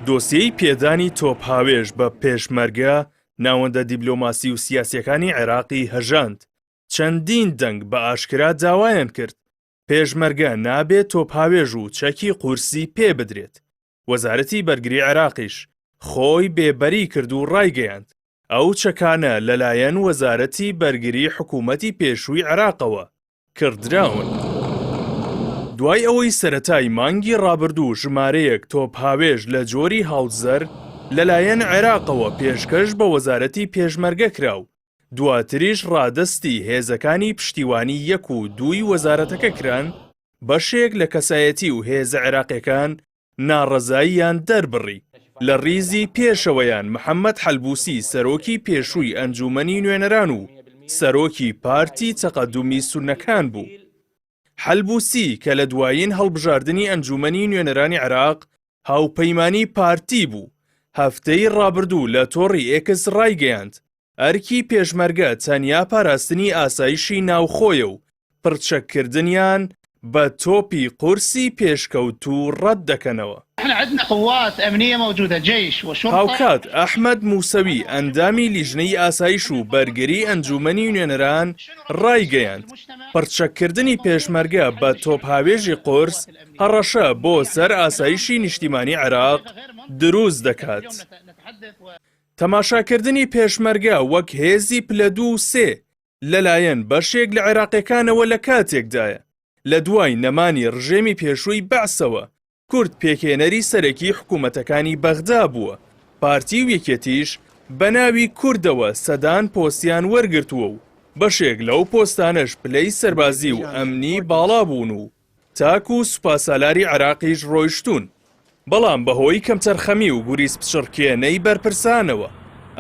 دۆسیەی پێدانی تۆپهاوێژ بە پێشمەرگە ناوەندە دیبلۆماسی و سیاسیەکانی عێراقی هەژاند، چەندین دەنگ بە ئاشکرا داوایان کرد پێشمەرگە نابێت تۆپهاوێژ و چەکی قورسی پێ بدرێت، وەزارەتی بەرگری عێراقیش خۆی بێبەری کرد و ڕایگەیاند، ئەو چەکانە لەلایەن وەزارەتی بەرگری حکوومەتی پێشووی عێراقەوە کڕدراون. دوای ئەوەی سەرەتای مانگی ڕابردوو ژمارەیەک تۆپهاوێژ لە جۆری هاوتزەر لەلایەن عێراقەوە پێشکەش بە وەزارەتی پێشمەرگە کرا و دواتریش ڕادەستی هێزەکانی پشتیوانی یەک و دووی وەزارەتەکە کران، بەشێک لە کەسایەتی و هێزە عێراقیەکان ناڕەزاییان دەربڕی، لە ڕیزی پێشەوەیان محەمەد حەلبوسی سەرۆکی پێشووی ئەنجوومەنی نوێنەران و سەرۆکی پارتی تەقەدومی سوننەکان بوو. حەلبوسی کە لە دوایین هەڵبژاردنی ئەنجوومەنی نوێنەرانی عێراق هاوپەیمانی پارتی بوو، هەفتەی ڕابردوو لە تۆڕی ئێکس ڕایگەیاند، ئەرکی پێشمەرگە تەنیا پاراستنی ئاسایشی ناوخۆیە و پڕچەککردنیان بە تۆپی قورسی پێشکەوتوو ڕەت دەکەنەوە. هاوکات ئەحمەد موسەوی ئەندامی لیژنەی ئاسایش و بەرگری ئەنجوومەنی نوێنەران ڕایگەیاند، پڕچەککردنی پێشمەرگە بە تۆپهاوێژی قورس هەڕەشە بۆ سەر ئاسایشی نیشتیمانی عێراق دروست دەکات. تەماشاکردنی پێشمەرگە وەک هێزی پلە دوو و سێ لەلایەن بەشێک لە عێراقیەکانەوە لە کاتێکدایە لە دوای نەمانی ڕژێمی پێشووی بەعسەوە کورد پێکهێنەری سەرەکی حکوومەتەکانی بەغدا بووە، پارتی و یەکێتیش بە ناوی کوردەوە سەدان پۆستیان وەرگرتووە و بەشێک لەو پۆستانەش پلەی سەربازی و ئەمنی باڵا بوون و تاکو سوپاسالاری عێراقیش ڕۆیشتوون، بەڵام بەهۆی کەمتەرخەمی و گوریسپچڕکێنەی بەرپرسانەوە،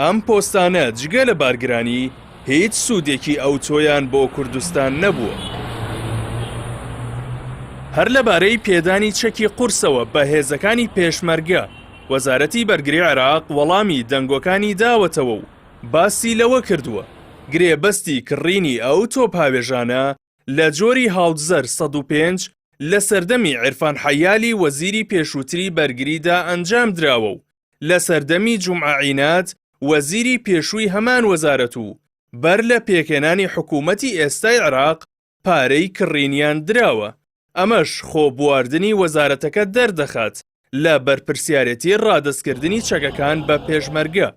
ئەم پۆستانە جگە لە بارگرانی هیچ سوودێکی ئەوتۆیان بۆ کوردستان نەبووە. هەر لەبارەی پێدانی چەکی قورسەوە بە هێزەکانی پێشمەرگە، وەزارەتی بەرگری عێراق وەڵامی دەنگۆکانی داوەتەوە و باسی لەوە کردووە، گرێبەستی کڕینی ئەو تۆپهاوێژانە لە جۆری هاوتزەر 105 لە سەردەمی عیرفان حەیالی وەزیری پێشووتری بەرگریدا ئەنجام دراوە و لە سەردەمی جومعە عیناد وەزیری پێشووی هەمان وەزارەت و بەر لە پێکهێنانی حکوومەتی ئێستای عێراق پارەی کڕینیان دراوە، ئەمەش خۆ بواردنی وەزارەتەکە دەردەخات لە بەرپرسیارێتی ڕادەستکردنی چەکەکان بە پێشمەرگە.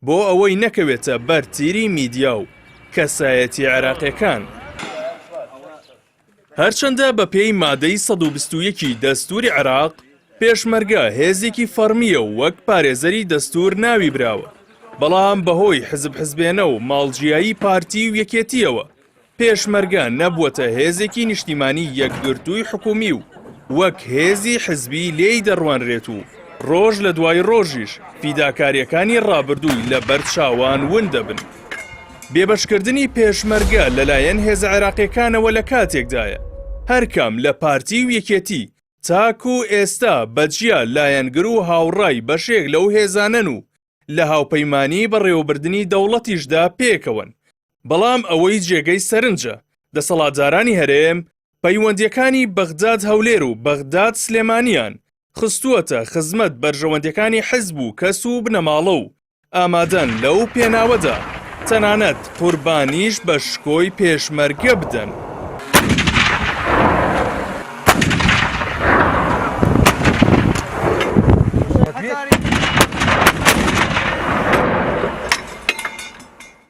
بۆ ئەوەی نەکەوێتە بەر تیری میدیا و کەسایەتی عێراقیەکان. هەرچەندە بە پێی مادەی 121 ی دەستوری عێراق، پێشمەرگە هێزێکی فەڕمییە و وەک پارێزەری دەستور ناوی براوە، بەڵام بەهۆی حزب حزبێنە و ماڵجیایی پارتی و یەکێتییەوە پێشمەرگە نەبووەتە هێزێکی نیشتیمانی یەکگرتووی حکومی و وەک هێزی حزبی لێی دەڕوانرێت و ڕۆژ لە دوای ڕۆژیش فیداکارییەکانی ڕابردووی لە بەر چاوان ون دەبن. بێبەشکردنی پێشمەرگە لەلایەن هێزە عێراقییەکانەوە لە کاتێکدایە هەرکام لە پارتی و یەکێتی تاکو ئێستا بە جیا لایەنگر و هاوڕای بەشێک لەو هێزانەن و لە هاوپەیمانیی بەڕێوەبردنی دەوڵەتیشدا پێکەوەن، بەڵام ئەوەی جێگەی سەرنجە، دەسەڵاتدارانی هەرێم پەیوەندییەکانی بەغداد-هەولێر و بەغداد-سلێمانیان خستووەتە خزمەت بەرژەوەندییەکانی حزب و کەس و بنەماڵە و ئامادەن لەو پێناوەدا تەنانەت قوربانیش بە شکۆی پێشمەرگە بدەن.